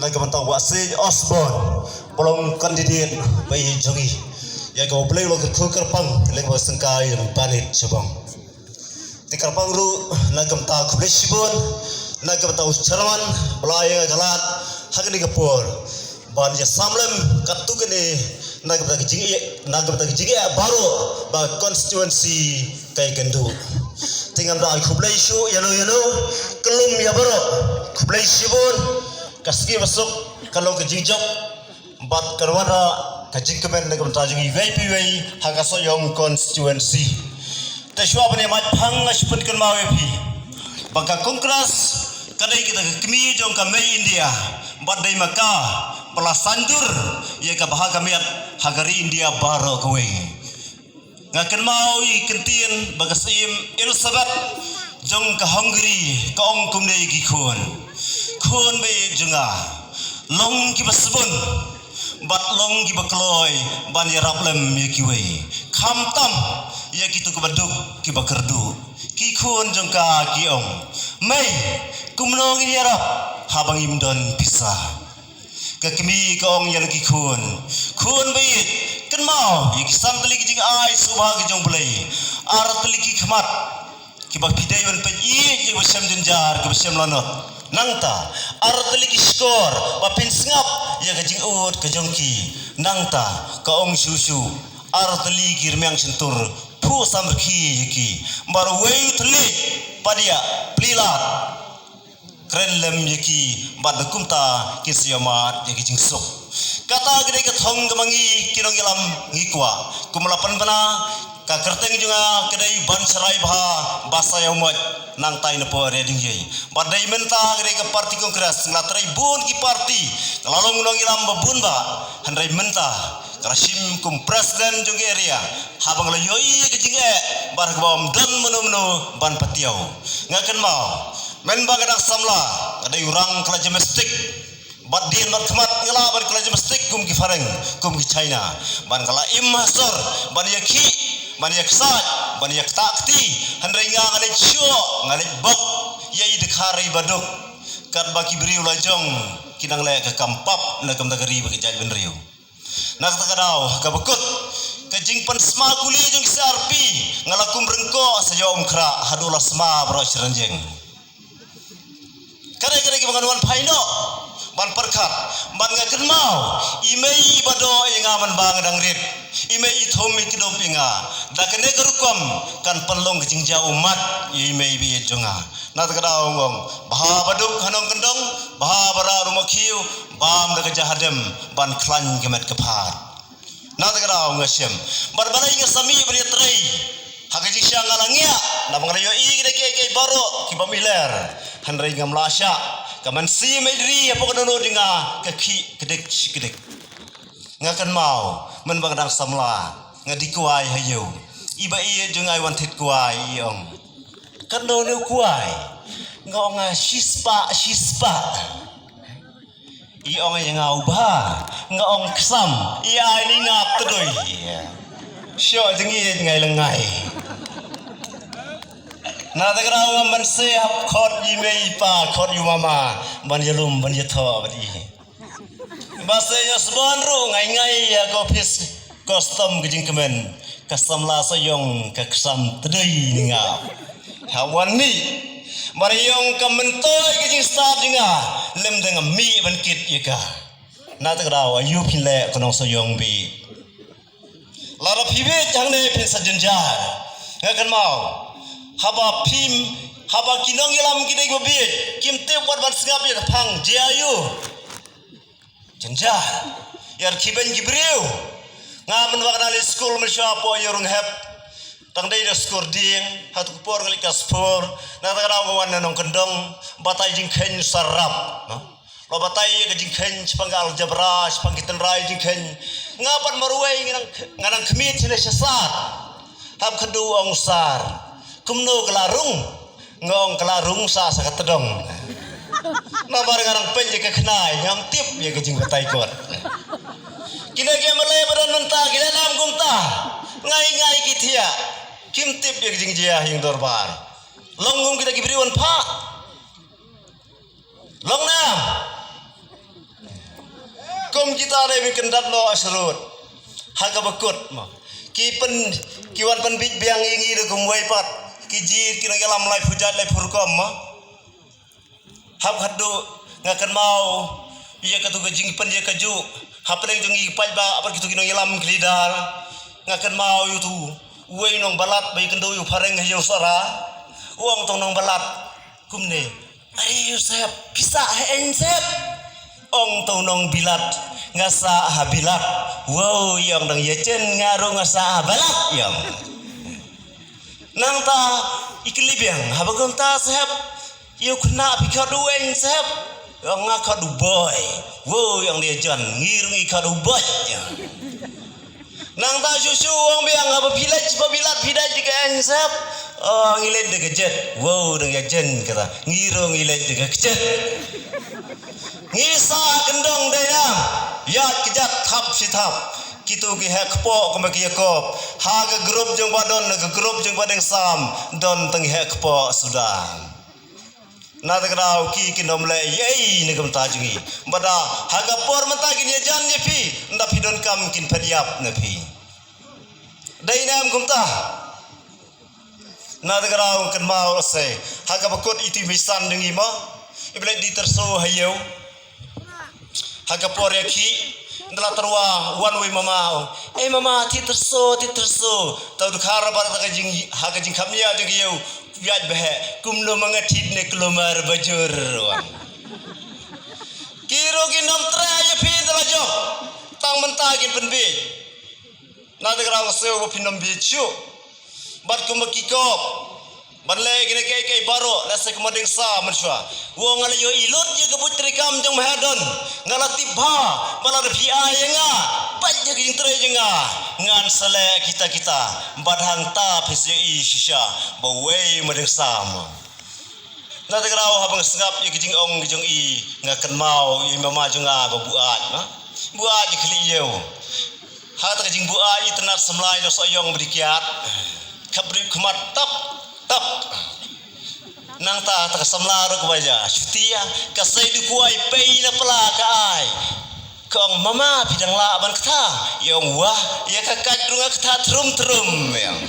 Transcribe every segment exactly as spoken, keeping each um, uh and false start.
Na ka bynta u Bah Seiñ Osborn, ba long candidate ba ïeit jong ngi. Ïa ka U Blei u la kyrkhu kyrpang, leh ba sengkai ban it shabong. Te kyrpang ruh na ka bynta khublei shibun na ka bynta u chairman ba la ïa ka lad ha kane ka por ban ïa sam lem katto katne na ka bynta ka jingïa, na ka bynta ka jingïa baroh ba constituency ka ïakynduh. Te ngam da ai khublei shuh ïano ïano, kyllum ïa baroh, khublei shibun. Ka sngi ba suk ka long ka jingjop bad ka wanrah ka jingkmen na ka bynta jong iwei pa iwei ha ka Sohiong constituency. Te shuwa ban ïa mad phang nga shu pynkynmaw ïa phi ba ka Congress ka dei kata ka kmie jong ka mei India bad dei ma ka ba la saindur ïa ka bha ka miat ha ka ri India baroh kawei. Nga kynmaw ïa ka ktien ba ka Syiem Elizabeth jong ka Hungary ka ong kumne ïa ki khun: Khun baieit jong nga, long kiba sbun bad long kiba kloi ban ïarap lem ïa kiwei, khamtam ïa kito kiba duk kiba kyrduh. Ki khun jong ka ki ong: Mei, kumno ngin ïarap haba ngim don pisa? Ka kmie ka ong ïa la ki khun: Khun baieit, kynmaw ïa ki san tylli ki jingai sngewbha ki jong U Blei, ar tylli ki khmat kiba phi dei ban peit ïa kiba shem jynjar, kiba shem lanot. Nangta ar tylli ki shkor ba phin sngap ïa ka jingud ka jong ki. Nangta ka ong shuh shuh: Ar tylli ki rmiang shyntur, phuh samrkhie ïa ki. Bad uwei u thylliej padiah, plie lad, kren lem ïa ki bad da kumta kin sa ïohmad ïa ki jingsuk. Kata ka dei ka thong kaba ngi ki nongïalam ngi kwah. Kum la pynbna, ka kyrteng jong nga ka dei ban sharai bha ba sa ïohmad nangtai napoh ri ding ei. Bad dei mynta ka dei ka party Congress, nga la trei bun ki party, nga la long nongïalam ba bun ba, hynrei mynta ka la shim kum president jong ka area, haba nga la ïohi ka jingeh bad kaba ym don mano mano ban patiaw. Nga kynmaw, mynba nga dang samla, nga dei u rang kala gymnastic. Bad dien bad khmat nga lah ban kala gymnastic kum ki phareng, kum ki China. Ban kala im ha sor, ban ïa khih, ban ïa ksaid, ban ïa ktah kti. Hynrei nga nga leit shoh, nga leit bok ïa i dkhar i baduk. Katba ki briew la jong ki nang leh ka kam pap na ka bynta ka ri bad ka jaitbynriew. Na kata ka daw kaba kut, ka jingpynsma kuli jong ki C R P nga la kum ryngkoh sa ïoh um khrah haduh la sma baroh shi rynjeng. Ka dei ka dei kaba ngan wan phai noh ban pyrkhat, ban nga kynmaw i mei i ba doh ïa nga mynba nga dang rit, i mei i thum i kdup ïa nga. Da kane ka rukom kan pynlong ka jingjia ummat ïa i mei i ba ïeit jong nga. Na kata ka daw nga ong, bha ba duk ha nongkyndong, bha ba rah ruh makhiew, bam da ka jahadem ban khlaiñ ka met ka phad. Na kata ka daw nga shem, bad balei nga sa mih ban ïatrei ha ka jingshisha? Nga la ngiah naba nga la ïohi kine kiei kiei baroh ki bym iler. Hynrei ngam lah shah, ka mynsiem ri hapoh ka dohnud jong nga ka khih kdik shi kdik. Nga kynmaw mynba nga dang samla, nga die kwai ha ïew. I ba ïeit jong nga i wan thied kwai, i ong, katno ne u kwai? Nga ong, nga shispah shispah. I ong ïa nga, u bha? Nga ong, ksam. I ai ne nga tdui? Shoh jingïeit ngai lyngngai. Na kata ka daw ngam banse hap khot i mei i pa, khot i mama, ban ïalum ban ïathoh bad i. Ba sa ïa sbon ruh ngai ngai ïa ka office custom ka jingkmen. Ka samla Sohiong ka ksam tdei ïa nga. Ha wan mih, mar ïong ka myntoi ka jingstad jong nga, lem da nga mih ban kit ïa ka. Na kata ka daw aïu phin leh ko nong Sohiong bad. Lada phi bieit hangne phin sa jynjar. Nga kynmaw, haba phim, haba ki nongïalam ki dei kiba bieit, kim tip wat ban sngap ïa ka phang, jia aïu. Jynjar. Ïa ki beiñ ki briew. Nga mynba nga dang leit skul mynshuwa hapoh Ïew Rynghep. Tang dei da skul dieng, ha tu ka por nga leit klas four. Na kata ka daw nga wan na nongkyndong, batai jingkheiñ sarap. Ba batai ïa ka jingkheiñ shaphang ka aljabra, shaphang ki tynrai jingkheiñ. Nga pat marwei nga nang, nga nang khmih shane sha sar. Hap khyndiat ong sar, kumno ka la rung? Nga ong ka la rung sa sa ka tdong. Namar nga nang peit ïa ka khnai, ngam tip ïa ka jingbatai kot. Kine ki M L A ba don mynta ki la nam kumta. Ngai ngai ki thiah. Kim tip ïa ka jingjia ha ïing dorbar. Long kum kita ki briew ban phah. Long nam. Kita dei ban kyndat noh sharud ha kaba kut mo. Ki pyn, ki wan pynbit biang ïa ngi da kumwei pat. Ki jit ki nongïalam laiphew jait laiphew rukom mo. Hap haduh nga kynmaw ïa katu ka jingpynïaid kajuh hapdeng jong ngi ki paidbah bad kitu ki nongïalam ki leader. Nga kynmaw ïa utu uwei u nongbalat ba ïakynduh ïa u phareng ha ïew Sohra. U ong utu u nongbalat kumne, "Are ïa u sahep, pisa ha eng sahep." Ong utu u nongbilat, "Nga sah ha bilat." "Wow," i ong, "dang ïa jen, nga ruh nga sah ha balat," i ong. Nangta i kylli biang, "Haba kumta sahep, ïa u khynnah phi khot u eng sahep?" "Ong nga khot u Boi." "Wow," i ong, "dang ïa jen, ngi ruh ngi khot u Boi," i ong. Nangta shuh shuh u ong biang, "Haba phi leit sha bilat phi dait da ka eng sahep?" "Oh, ngi leit da ka jet." "Wow, dang ïa jen kata, ngi ruh ngi leit da ka jet." Ngi sah kyndong dei na ïaid kjat thap shi thap. Kitu ki heh kpoh kumba ki Jakob. Ha ka group jong ba Don, ha ka group jong ba Deng Sam, don tang heh kpoh suda. Na kata ka daw ki kin ym leh ei ei na ka bynta jong ngi. Bad ha ka por mynta kin ïajan ïa phi, ynda phi donkam kin phet ïap na phi. Dei ne em kumta? Na kata ka daw kynmaw lehse ha kaba kut ïa itu i meisan jong ngi mo, iba leit die tyrso ha ïew. Ha ka por ïa ki, ynda la tyrwa, wan uwei u mama, u ong, "Ei mama, thied tyrso, thied tyrso." Te u dkhar bad ha ka jing, ha ka jingkhapngiah jong ki ïew, u ïaid bha, "Kumno ma nga thied ne kulmar bajur," u ong. Ki ruh kin ym treh ïa phi ynda la jop. Tang mynta kin pynbiej. Na kata ka daw nga sngew ba phin ym bieit shuh. Bad kumba ki Jakob ban leh kine kiei kiei baroh, lehse kumba Deng Sam mynshuwa. U ong, "Nga la ïohi lut ïa ka buit treikam jong Mahajon. Nga la tip bha ba lada phi ai ïa nga, peit ïa ka jingtrei jong nga, ngan sa leh kita kita. Bad hangta phi sa ïohi shisha ba uei ma Deng Sam." Na kata ka daw haba nga sngap ïa ka jingong jong i, nga kynmaw ïa i mama jong nga ba buaid, ha? Buaid ïa ka khlieh ïew. Ha kata ka jingbuaid i tynnat samla ïa u Sohiong ba dei kiad. Ka briew khmat tap tap. Nangta kata ka samla ruh kaba ïa shuti ïa ka sei dei kwai pei na pla ka ai. Ka ong, "Mama, phi dang lah ban kta?" I ong, "Wah, ïa ka kait ruh nga kta thrum thrum," i ong.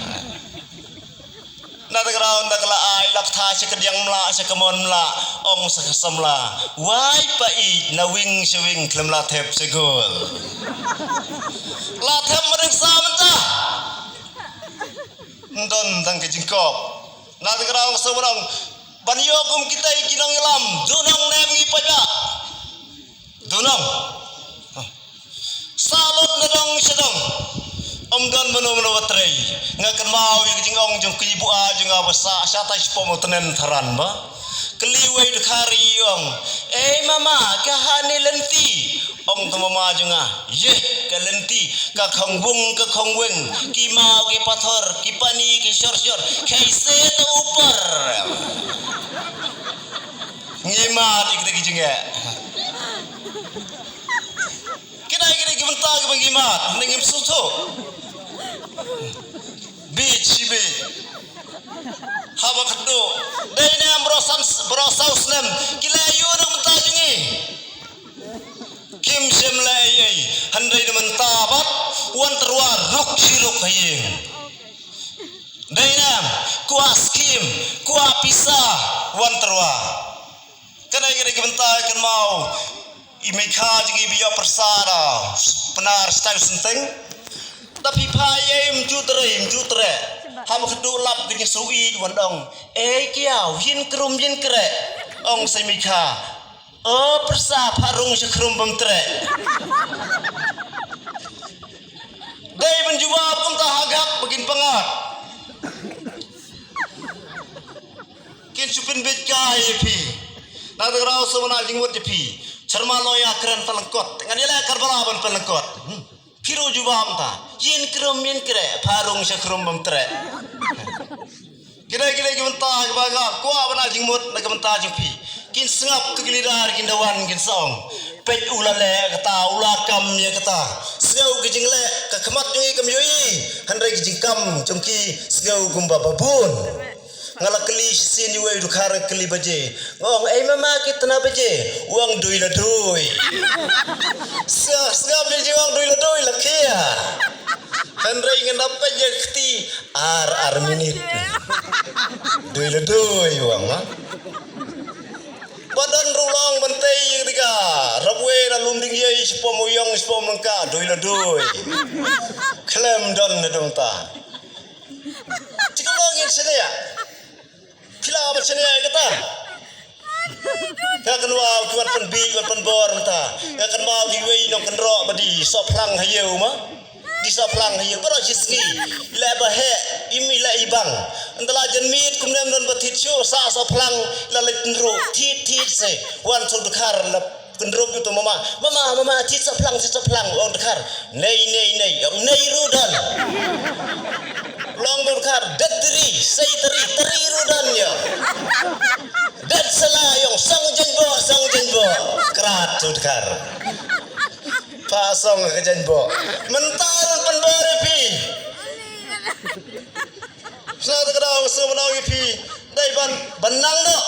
Na kata ka daw ynda ka la ai la kta sha ka diang mlah, sha ka mon mlah, ong sa ka samla, "Wai pa ïeit, na wing sha wing khlem la thep sha gol." La thep ma Deng Sam mynta. Ym don tang ka jingkop. Na kata ka daw nga sngew ban ong, ban ïoh kum kita ki nongïalam, duna ong ne em ngi paidbah. Duna ong. Sa lut na dong sha dong. Ym don mano mano ba trei. Nga kynmaw ïa ka jingong jong ki buaid jong nga ba sah shatai shapoh Mawtngen Tharan ba. Kylli uwei u dkhar, i ong, "Ei mama, kaei kane lynti?" Ong ka mama jong nga, "Ïeh, ka lynti, ka khongwung, ka khongweng, ki maw, ki pathor, ki pani, ki shor shor, kaise ta upar." Ngi mad ïa kita ki jingeh. Kita, kita ki bynta kiba ngi mad, ngim sngewthuh. Bieit shi bieit. Haba khatduh, dei ne em baroh san, baroh saw snem ki la ïoh na ka bynta jong ngi. Kim shym leh ei ei, hynrei na mynta pat wan tyrwa ruk shi ruk ha ïing. Dei ne em, kwah skim, kwah pisa, wan tyrwa. Kane ka dei ka bynta kynmaw i Meikha jong ngi ba ïoh pyrsa da Pnar Style Senteng. Da phi phah ei ei, ym ju trei, ym ju trei. Haba khatduh lap ka jingsngewsih wan ong, "Ei kiaw, yin krum yin kreh." Ong sa i Meikha, "O pyrsa, phah rung sha khrum bym treh." Dei ban jubab kumta ha gak ba kin pangad. Kin shu pynbeit kai ïa phi. Na kata ka daw sa wan ai jingmut ïa phi. Sharma lawyer kren pynlyngkot. Ngan ïaleh karbala ban pynlyngkot. Hmm. Phi ruh jubab mynta. Yin krum yin kreh, phah rung sha khrum bym treh. Kine, kine ki bynta kiba nga kwah ban ai jingmut na ka bynta jong phi. Kin sngap ka ki leader kin da wan kin sa ong, "Peit u la leh kata, u la kam ïa kata." Sngew ka jingleh, ka khmat jong ngi kam ïohi, hynrei ka jingkam jong ki sngew kumba babun. Nga la kylli shisien ïa uwei u dkhar, nga kylli baje. Nga ong, "Ei mama, kitna baje?" U ong, "Dui la dui." Sngap, sngap ïa ji u ong, "Dui la dui, la khia." Hynrei ngan da peit ïa ka kti, ar, ar minit. "Dui la dui," u ong, ha. Ba don ruh long ban tei ïa ka dei ka. Rabwei na lum ding ïa i shipom u ïong, shipom lyngka, "Dui la dui." Khlem don na dong ta. Ti ka long ïa shane ïa. Phi lah ban shaniah ïa kata. Nga kynmaw ki wan pynbiej, wan pynbor mynta. Nga kynmaw ki wei nongkynroh ba di soh phlang ha ïew ma. Di soh phlang ha ïew baroh shi sngi. Leh ba heh, im i leh i bang. Ynda la jan miet kumne ym don ba thied shuh, sa soh phlang, la leit tynruh, thied thied se. Wan shu dkhar la Kynrup ïa uto mama. "Mama, mama, thied soh phlang, thied soh phlang." U ong dkhar, "Nei, nei, nei." U ong, "Nei ruh don." Long ba u dkhar, "Dat tari, sei tari, tari ruh don ïa." "Dat sala," u ong, "song jaiñboh, song jaiñboh." Krat u dkhar. Pha song ka jaiñboh. Mynta ruh pynbor ïa phi. Sa ta ka daw, sa ban ong ïa phi. Dei ban, ban nang noh.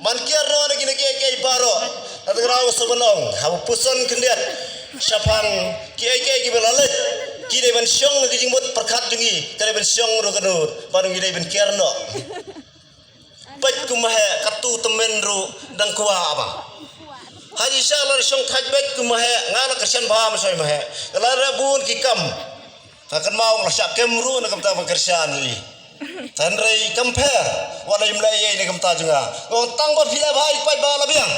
Ban kiar noh na kine kiei kiei baroh. Sa ta ka daw, sa ban ong. Haba puson khyndiat. Shaphang kiei kiei kiba la leit. Ki dei ban shong na ka jingmut pyrkhat jong ngi. Ka dei ban shong ruh ka dur. Ban ngi dei ban kiar noh. Peit kum ma heh, katu tymmen ruh dang kwah ba. Haji sha la shong thait peit kum ma heh, nga la kyrshan bha ma shoi ma heh. Ka la reh bun ki kam. Nga kynmaw nga la shah kem ruh na ka bynta ban kyrshan ïa i. Hynrei kam pher, wat la im leh ei ei na ka bynta jong nga. Nga ong tang ba phi leh bha i paidbah la biang.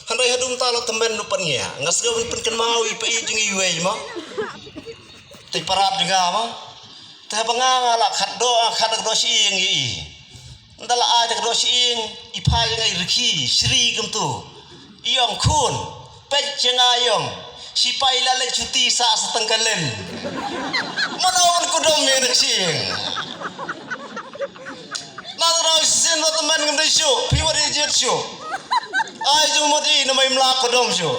Hynrei haduh mynta la tymmen ruh pat ngi. Nga sngewbha ban pynkynmaw ïa i pa i jong i wei ma. Te parat jong nga ma. Te ba nga nga la khatduh, nga khatduh ka doh shi ïing ïa i. Ynda la ai te ka doh shi ïing, i phai ïa nga i rkhie, shri kumtu. I ong khun, peit ïa nga i ong. Shipai la leit shuti sa sa tang ka len. Mano wan kudom ïa nga shi ïing. Na ta rau shisien ba tymmen ngam dei shuh, phi wat ïa jied shuh. Ai jong mut i na mai mla kudom shuh.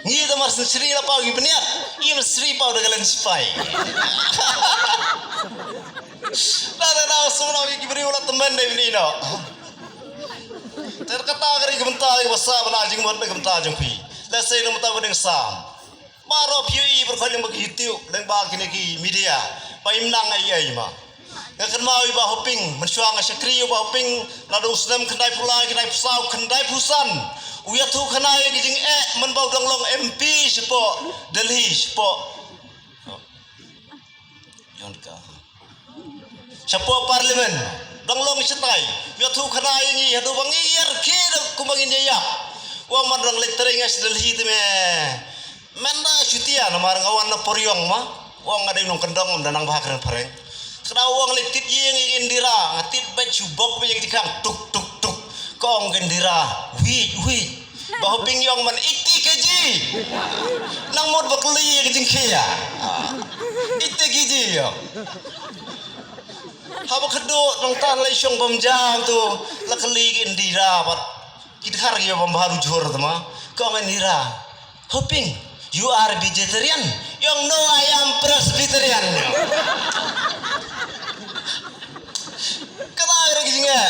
Ngi da mar syn shri la paw ngi bniat, ngi mar sri paw da ka len sipai. Da da da sum na ngi ki briew la tymmen dei bni no. Ter kata ka ri ka bynta ka basa bana jingmut da ka bynta jong phi. La sei na mynta ba ding sam. Baroh phi i bar khoi leng ba ki YouTube, leng ba kine ki media. Ba im nang ai ai ma. Nga kynmaw ïa i Bah Hoping, mynshuwa nga shakri ïa i Bah Hoping, naduh u snem khyndai phew lai, khyndai phew saw, khyndai phew san. U ïathuh khana ïa ki jingeh, mynba u dang long M P shapoh Delhi, shapoh. Yon ka. Shapoh Parliament, dang long shatai. U ïathuh khana ïa ngi, haduh ba ngi ïar ki da kumba ngin ïa ïap. U ong man dang leit trei nga sha Delhi te me. Mynta shutia namar nga wan na Poriong ma. U ong nga dei nongkyndong, ym da nang bha kren phareng. Kata u ong leit tied ïing ïa ka Indira, nga tied beit shu bok beit ïa ka jingkhang tuk tuk tuk. Ka ong ka Indira, wait, wait. Bah Hoping i ong man eighty K G. Nang mut ba kylli ïa ka jingkhia. Ah. Eighty K G ïa. Haba khatduh nangta la i shong bam jam tu, la kylli ka Indira bad ki dkhar ki ïa bam bha u jhur te ma. Ka ong Indira, Hoping, you are vegetarian? I ong no, I am Presbyterian. Kata ka dei ka jingeh.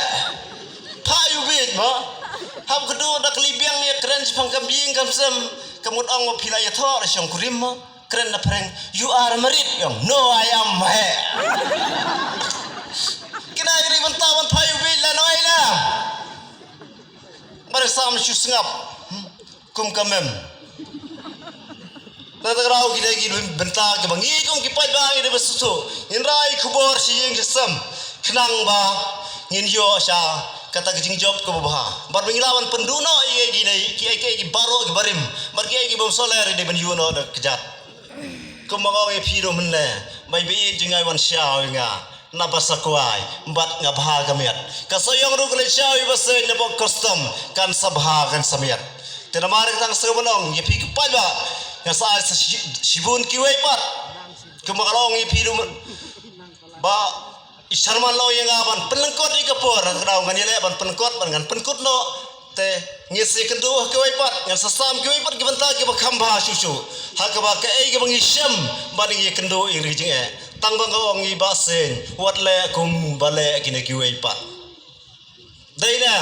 Pha ïu bit ma. Haba khatduh da kylli biang ïa kren shaphang kam ïing kam sem, ka mut ong ma phi la ïathoh la shong kurim ma. Kren na phareng, you are married? I ong no, I am he. Kine ki dei bynta ban pha ïu bit la noi la. Ba dei sam shu sngap. Hmm. Kum ka mem. Na ta ka daw ki dei ki bynta kiba ngi kum ki paidbah ngi dei ba sngewthuh. Ngin rai khubor shi ïing shi sem. Khnang ba ngin ïoh sha kata ka jingjop kaba bha. Bad ba ngi lah ban pynduh noh ïa ki dei ki, ki, ki baroh ki barim. Bad ki, ki bym sohler dei ban ïoh noh da kjat. Kumba nga ong ïa phi ruh mynne, ba i ba ïeit jong nga i wan shaw ïa nga na Basakwai, bad nga bha ka miat. Ka Sohiong ruh ka leit shaw ïa i ba seng na bok custom, kan sa bha kan sa miat. Te namar kata nga sngewbha ban ong ïa phi ki paidbah, nga sa ai sa shi-, shibun kiwei pat. Kumba nga la ong ïa phi ruh mynne, ba i Sharman la ong ïa nga ban pynlyngkot ïa ka por, ka daw ngan ïaleh ban pynkut, ban ngan pynkut noh. Te ngi sa ïakynduh ha kiwei pat, ngan sa sam kiwei pat ki bynta kiba kham bha shuh shuh. Ha kaba kaei kaba ngi shem ban ngi ïakynduh ïa ka jingeh. Tang ba nga ong i Bah Seiñ, wat leh kumba leh kine kiwei pat. Dei ne?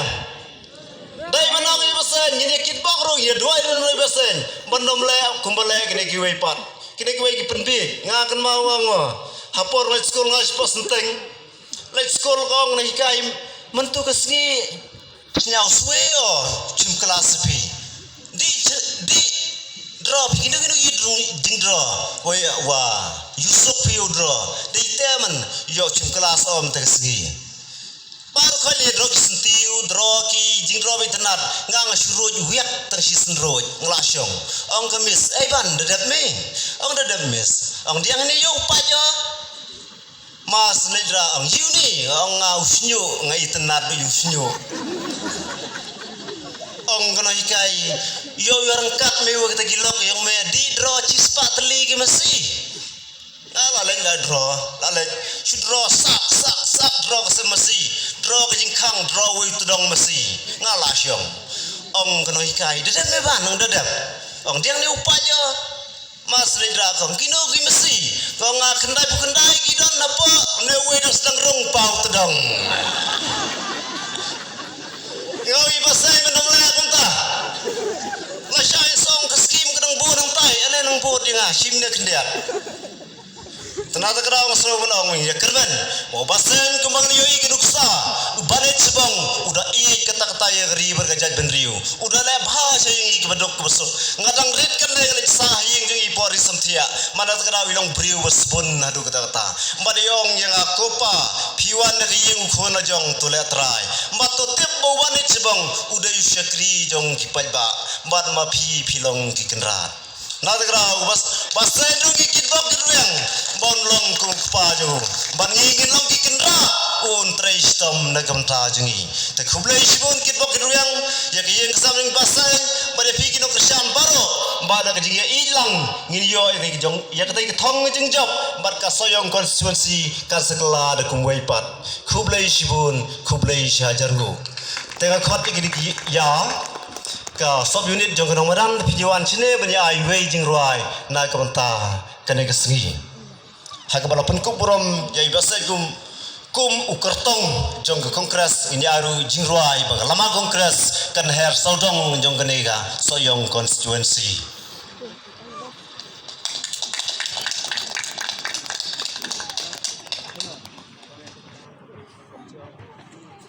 Dei ban ong i Bah Seiñ, ngin ïa kitbok ruh, ïa duwai ruh i Bah Seiñ ban ym leh kumba leh kine kiwei pat. Kine kiwei ki pynbiej. Nga kynmaw ong, ha por nga leit skul nga shu pos nteng. Leit skul ka ong na hikai, mynta ka sngi sñiaw swe o, chim klas phi. Di ch-, di draw phi kino kino i drung jing draw. Wei wa, ïu suk phi u draw. Di te man, ïoh chim klas o mynta ka sngi. Bar khoi le draw ki senti u draw ki jing draw ba itynnad. Nga nga shu ruj wiak tang shi sien ruj. Nga la shong. Ong ka miss, "Ei Ban, da dep me?" Ong, "Da dep miss." Ong, "Diang ne ïoh pat ïoh." Mas leit ra ong, "Ïu ni?" Ong, "Nga u shñiuh, nga itynnad ba ïu shñiuh." Ong ka nonghikai, "Ïoh ïa ryngkat me wa kita ki lok." Ong, "Me di draw chispah tylli ki masi." Nga la leit la draw, la leit shu draw sap sap sap, draw ka sem masi, draw ka jingkhang, draw wei tdong masi. Nga la shong. Ong ka nonghikai, "Da dep me Ban?" Ong, "Da dep." Ong, "Diang ne u pat ïoh?" Mas leit ra kong, "Kino ki masi?" Kong, "Nga khyndai phew khyndai ki don na pok, ne wei dang sdang rung paw tdong." Nga ong i Bah Seiñ, me nang leh kumta. Nga shah song ka skim ka nang bun nang tai, ale nang bun ïa nga shim ne khyndiat. Tana ta kra ong sro ban ong ïa kyrmen. Mo Bah Seiñ kumba ngi ïohi ka nuksa. U Banit Sibong u da ïeit katta katta ïa ka ri bad ka jaitbynriew. U da leh bha sha ïa ngi kiba duk kiba suk. Nga dang rit kane nga leit sah ha ïing jong i por ri samthiah. Manda ta ka daw i long briew ba sbun haduh katta katta. Bad i ong ïa nga, "Ko pa, phi wan na ka ïing u khun la jong, to leh trai." Bad to tip ba u Banit Sibong u dei u shakri jong ki paidbah. Bad ma phi phi long ki kynrad. Na ta ka daw Bah Seiñ ruh ngi kitbok kitrwiang ba un long kum u kpa jong u. Bad ngi ngin long ki kynrad, un trei shitom na ka bynta jong ngi. Te khublei shibun kitbok kitrwiang ïa ka ïing ka sem jong i Bah Seiñ, bad ïa phi ki nongkyrshan baroh, bad da ka jingïaieit lang ngin ïoh ïa ka jong, ïa katei ka thong ka jingjop bad ka Sohiong constituency kan sa kylla da kumwei pat. Khublei shibun, khublei shihajar nguh. Te nga khot ïa ki dei ki ïa ka sub unit jong ka Nongmadan, phi wan shane ban ïa ai wei jingrwai na ka bynta kane ka sngi. Ha kaba la pynkup burom ïa i Bah Seiñ kum, kum u kyrtong jong ka Congress, ngin ïa ai ruh jingrwai ba ka lama Congress kan her sawdong jong kane ka Sohiong constituency.